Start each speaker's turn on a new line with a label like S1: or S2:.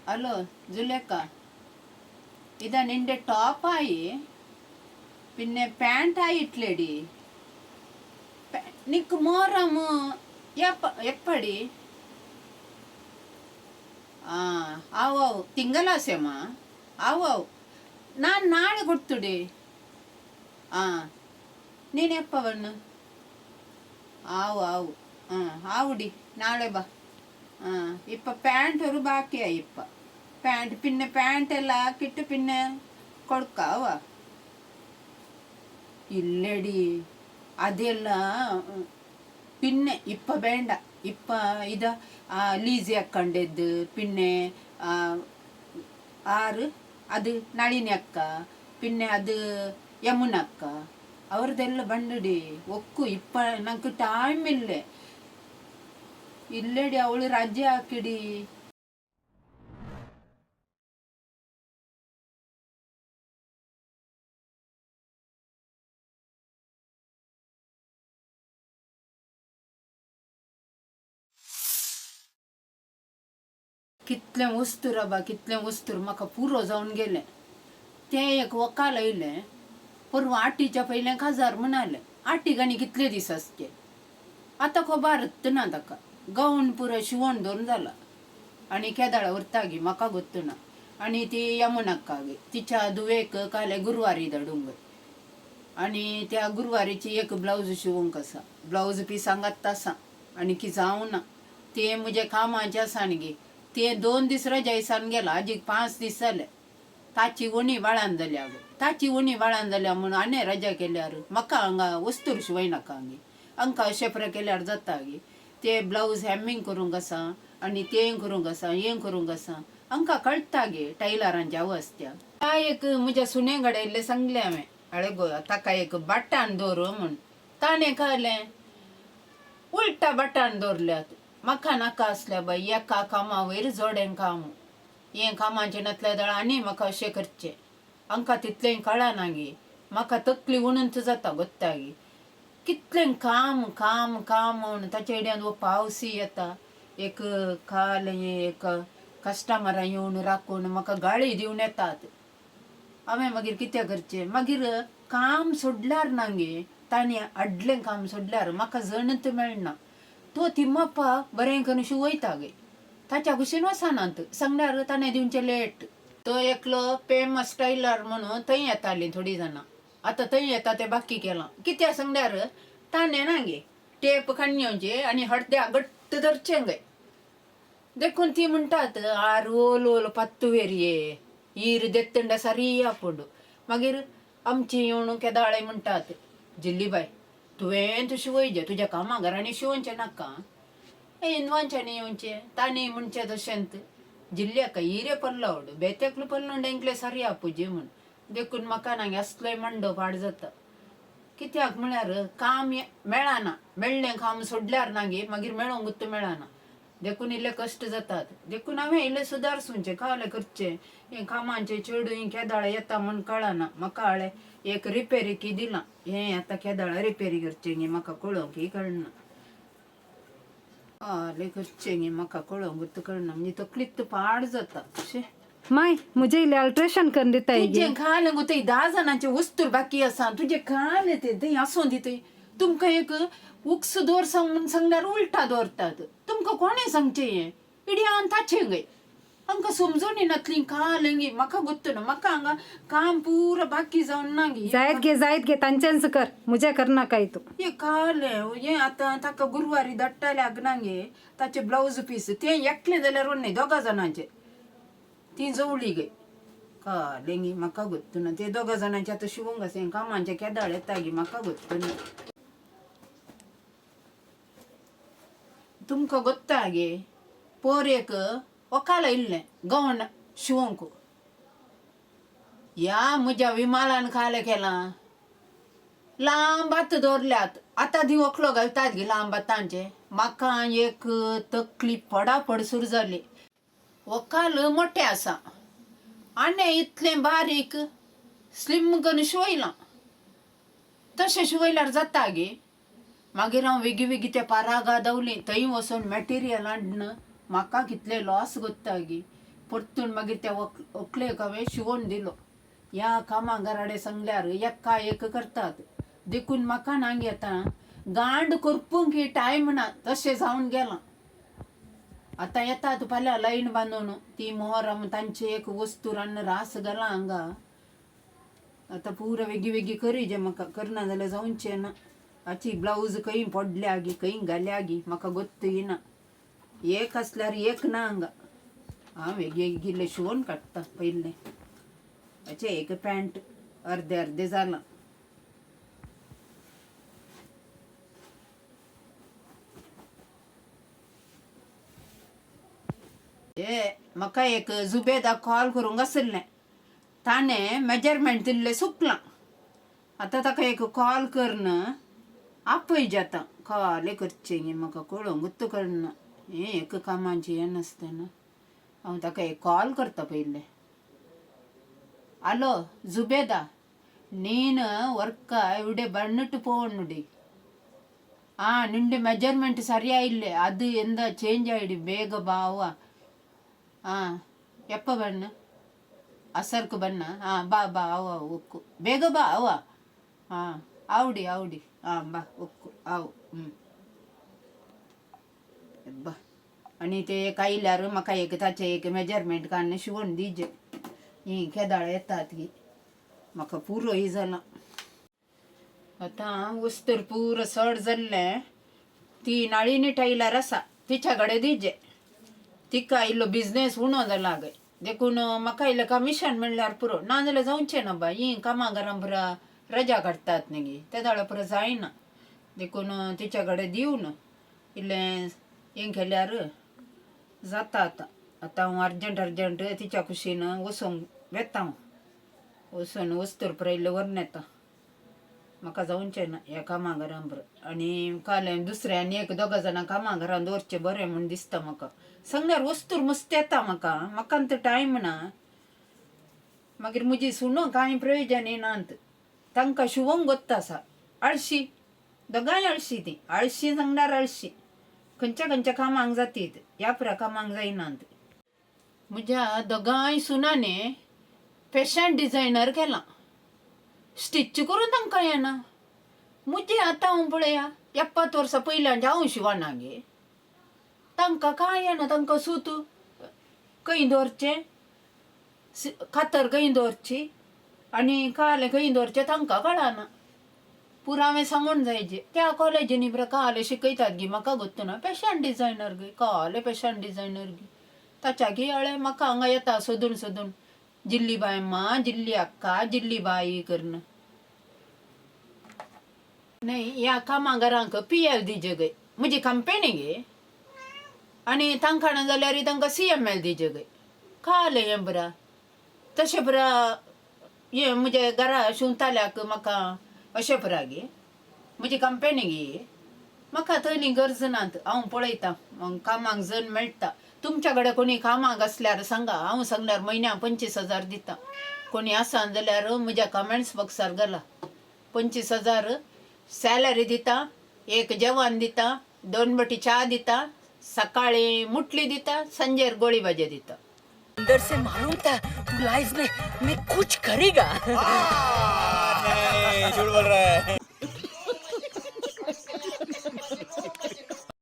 S1: Hello ജുലേക്ക, ഇതാ നിന്റെ ടോപ്പായി പിന്നെ പാൻറ്റായിട്ടില്ലേടി. നിക്ക് മോറമു എപ്പടി? ആ ആವು ಆವು ತಿಂಗಳಾಸೆಮ್ಮ ಆವು ಆವು ನಾನು ನಾಳೆ ಕೊಡ್ತುಡಿ. ಆ ನೀನು ಎಪ್ಪ ಬಣ್ಣು? ಆವು ಆವು ಹಾಂ ಆವುಡಿ, ನಾಳೆ ಬಾ. ಹಾಂ ಇಪ್ಪ ಪ್ಯಾಂಟ್ ഒരു ബാക്കിയായി. ഇപ്പ ಪ್ಯಾಂಟ್ പിന്നെ ಪ್ಯಾಂಟ್ ಎಲ್ಲ ಹಾಕಿಟ್ಟು പിന്നെ കൊടുക്കാವ. ഇല്ലടി, ಅದೆಲ್ಲ പിന്നെ ഇപ്പ വേണ്ട. ഇപ്പ ഇതാ ലീസി അക്കണ്ടത്, പിന്നെ ആറ് അത് നളിനി ಅಕ್ಕ, പിന്നെ അത് ಯಮುನಕ್ಕ ಅವ್ರದ್ದೆಲ್ಲ ಬಂದುಡಿ ಒಕ್ಕು. ಇಪ್ಪ ನಂಗೆ ಟೈಮ್ ಇಲ್ಲೇ ಇಲ್ಲಡಿ, ಅವಳು ರಜೆ ಹಾಕಿಡಿ. कितलें वस्तूर आबा, कितलें वस्तूर म्हाका पुरो जावन गेलें. तें एक वकाल आयलें परवां, आटीच्या पयलें काजार म्हणालें. आटीक आनी कितले दीस आसचे? आतां खबर ना ताका. गावन पुरो शिवण दवरून जाला आनी केदाळा उरता गी म्हाका गोत्तु ना. आनी ती यमुनक्का गे तिच्या धुवेक काले गुरवारी धाडूंक जाय आनी त्या गुरवारीची एक ब्लावज शिवूंक आसा. ब्लावज पीस आतां आसा आनी की जावं ना. तें म्हजें कामाचें आसा न्ही गे, ते 2 दीस रजा दिसान गेला, आजीक 5 दीस जाले. ताची उणी बाळान जाल्या गो, ताची उणी बाळान जाल्या म्हणून आनी रजा केल्यार म्हाका हांगा वस्तूर शिवयनाका गे. हांकां अशें प्र केल्यार जाता गे? ते ब्लावज हॅमिंग करूंक आसा आनी तें करूंक आसा, हें करूंक आसा. हांकां कळटा गे टैलरांची अवस्था. त्या एक म्हज्या सुणे कडेन इल्लें सांगलें हांवें, अळे गो ताका एक बटन दवर म्हूण. ताणें कळ्ळें उल्टा बटन दवरल्यात. म्हाका नाका आसलें बाय. एका कामा वयर जोडें काम, हें कामाचें नासलें जाल्यार आनी म्हाका अशें करचें. हांकां तितलें कळना गे. म्हाका तकली उणूच जाता गोत्ता गे. कितलें काम काम काम म्हूण ताचे कडल्यान हो पावसूय येता. एक काल एक कस्टमरां येवन राखून म्हाका गाळी दिवन येतात. हांवें मागीर कितें करचें? मागीर काम सोडल्यार ना गे, तांणी हाडलें काम सोडल्यार म्हाका जणत मेळना. तो तिम्मप्पा बरें करून शिंवयता गे, ताच्या कुशीन वचनात. सांगल्यार ताणें दिवचें लेट. तो एकलो फेमस टैलर म्हणून थंय येतालीं थोडीं जाणां. आतां थंय येता तें बाकी केलां. कित्याक सांगल्यार ताणें ना गे टेप काडून येवचे आनी हडद्या घट्ट धरचें गे. देखून ती म्हणटात आर ओल ओल पत्तुवेर ईर देत्तंड सरी आपूण. मागीर आमची येवन केदाळे म्हणटात, जिल्लीबाय तुवें तूं शिंवयचें, तुज्या कामाघरांनी शिंवचें नाका. हिंदवांच्यानी येवचें तांणी म्हणचें तशेंत, जिल्ल्याक हिरे पल्लो बेतेकलो पल्लो डेंकले सरी आपुजी म्हूण. देखून म्हाका ना असलोय मांडो पाड जाता. कित्याक म्हळ्यार काम मेळना, मेळ्ळें काम सोडल्यार ना गे मागीर मेळोंक मेळना. देखून इल्ले कश्ट जातात. देखून हांवें इल्लें सुदारसूंचें कालें करचें. हें कामाचें चेडूं केदाळ येता म्हूण कळना म्हाका. हांवें एक रिपेरीक दिलां, हें आतां केदाळ रिपेरी करचें गे म्हाका कळोंकय कळना. आलें करचें गे म्हाका कळोंक कळना, म्हणजे तकलीच पाड जाता अशें.
S2: माय मुझे इल्लें अल्ट्रेशन करून दिताय गे.
S1: तुजें खालें गो, थंय 10 जाणांचें वस्तूर बाकी आसा. तुजें खालें तें थंय आसूं दी. थंय तुमकां एक उक्स दवर सांग म्हूण सांगल्यार उल्टा दवरतात. तुमकां कोणें सांगचें हें? इड्यान ताचें गे हांकां समजून येनातली कालें गे. म्हाका गोत्तु ना, म्हाका हांगा काम पुरो बाकी जावन ना गे.
S2: जायत गे, जायत गे, तांचेंच कर, मुझे कर नाकाय तूं.
S1: हें कालें हें आतां ताका गुरवारी धाडटाले ना गे ताचें ब्लावज पीस, तें एकलें जाल्यार न्हय, दोगा जाणांचें. ती जवळी गे कालें गे म्हाका गोत्तु ना. ते दोगा जाणांचें आतां शिवूंक आसा. हें कामाचें केदाळ येता गे म्हाका गोत्तु ना. तुमकां गोत्ता गे, पोर एक वकाल आयिल्लें गवण शिवोंक. ह्या म्हज्या विमालान कालें केलां, लांब हात दवरल्यात. आतां ती वकलो घालतात गे लांब हातांचे. म्हाका एक तकली पडापड सुरू जाली. वकाल मोठें आसा आनी इतलें बारीक स्लिम करून शिंवयलां. तशें शिंवयल्यार जाता गे? मागीर हांव वेगी वेगी त्या पारागा धांवली, थंय वचून मॅटिरियल हाडून म्हाका कितलें लॉस गोत्ता गे. परतून मागीर त्या व्हंकलेक हांवें शिंवोन दिलो. ह्या कामां घराडे सांगल्यार एका एक करतात. देखून म्हाका ना गे आतां गांड करपूंक टायम ना तशें जावन गेलां. आतां येतात फाल्यां लायन बांदून ती मोहरम तांची एक वस्तू रान्न रास घाला हांगा. आतां पुरो बेगी बेगी करी जे म्हाका करना जाल्यार जावचें ना. हाची ब्लावज खंय पडल्या गी खंय घाल्या गी म्हाका गोत्तूय ना. एक आसल्यार एक ना हांगा. हांव बेगी बेगी शिंवोन काडटा पयलें. हाचें एक पॅण्ट अर्दें अर्दें जालां. ए म्हाका एक जुबेदाक कॉल करूंक आशिल्लें. ताणें मेजरमेंट दिल्लें चुकलां. आतां ताका एक कॉल करन आपय आतां कॉल करचें गे म्हाका कळोंकूच कळना. हें एक कामाचें हें नासतना हांव ताका एक कॉल करता पयलें. हॅलो जुबेदा, नीन ವರ್ಕ ಇವಿಡೆ ಬಣ್ಣಿಟ್ಟು ಪೋವಣ್ಣುಡಿ. ಆ ನಿಂಡೆ ಮೆಜರ್ಮೆಂಟ್ ಸರಿಯಾ ಇಲ್ಲೆ, ಅದು ಎಂದ ಚೇಂಜ್ ಆಯಿಡಿ, ಬೇಗ ಬಾವ. ಆ ಎಪ್ಪ ಬಣ್ಣ ಅಸರ್ಕು ಬಣ್ಣ. ಹಾಂ ಬಾ ಬಾ ಅವ ಉಕ್ಕು ಬೇಗ ಬಾ ಅವ. ಹಾಂ ಆವಡಿ ಆವಡಿ. ಹಾಂ ಬಾ ಉಕ್ಕು ಆವು. ಹ್ಞೂ बा आनी ते आयल्यार म्हाका एक ताचें एक मेजरमेंट काडून शिंवोन दिजे. ही केदाळ येतात की म्हाका पुरोय जालां. आतां वस्तर पुरो चड जाल्लें. ती नळिनी टैलर आसा तिच्या कडेन दिजे. तिका इल्लो बिजनेस उणो जाला गे देखून म्हाका इल्लें कमिशन म्हणल्यार पुरो, नाजाल्यार जावचें ना बाय. हीं कामां घरां पुरा रजा काडटात न्ही ते दाळ पुरो जायना. देखून तिच्या कडेन दिवन इल्लें हें केल्यार जाता. आतां आतां हांव अर्जंट अर्जंट तिच्या कुशीन वचूंक वेता. हांव वचून वस्तूर पुरो इल्लें व्हरून येता. म्हाका जावचें ना ह्या कामां घरां पुरो. आनी काल दुसऱ्या आनी एक दोगां जाणां कामां घरान दवरचें बरें म्हूण दिसता म्हाका. सांगल्यार वस्तूर मस्त येता म्हाका, म्हाका आतां टायम ना. मागीर म्हजी सुनो कांय प्रयोजन नात. तांकां शिंवोंक गोत्त आसा. आळशी दोगांय आळशी ती. आळशी सांगल्यार आळशी. खंयच्या खंयच्या कामांक जातीत, ह्या पुरा कामांक जायनात. म्हज्या दोगांय सुनांनी फॅशन डिजायनर केलां. स्टिच करून तांकां येना. म्हजें आतां हांव पळया 70 वर्सां पयल्यान हांव शिंवना गे. तांकां कांय येना. तांकां सूत खंय दवरचें, कातर खंय दवरची आनी कालें खंय दवरचें तांकां कळना. पुरो हांवें सांगून जायचे. त्या कॉलेजींनी बरें कालें शिकयतात गी म्हाका गोत्त ना. फॅशन डिजायनर गे कालें फॅशन डिजायनर गी ताच्या गी अळे म्हाका हांगा येता सोदून सोदून जिल्ली बाय अम्मा, जिल्ली अक्का, जिल्ली बाई करून. न्ही ह्या कामागारांक पी एल दिजे गे म्हजी कंपेनी गे. आनी तांकां ना जाल्यार तांकां सी एम एल दिजे गे. कालें हें बरा तशें बरा हें म्हजे घरा शिंवताल्याक म्हाका अशें पुरा गे. म्हजी कंपेनी गे. म्हाका थंय गरज नात. हांव पळयतां कामाक जण मेळटा. तुमच्या कडेन कोणी कामाक आसल्यार सांगा. हांव सांगल्यार म्हयन्याक 25,000 दिता. कोणी आसा जाल्यार म्हज्या कमेंट्स बॉक्सार घाला. 25,000 सॅलरी दिता, एक जेवण दिता, 2 बटी च्या दिता, सकाळी मुटली दिता, सांजेर गोळी भाजी दिता.
S3: अंदर से मालूम था तू लाइफ में मैं कुछ करेगा.
S4: नहीं, झूठ बोल रहा है.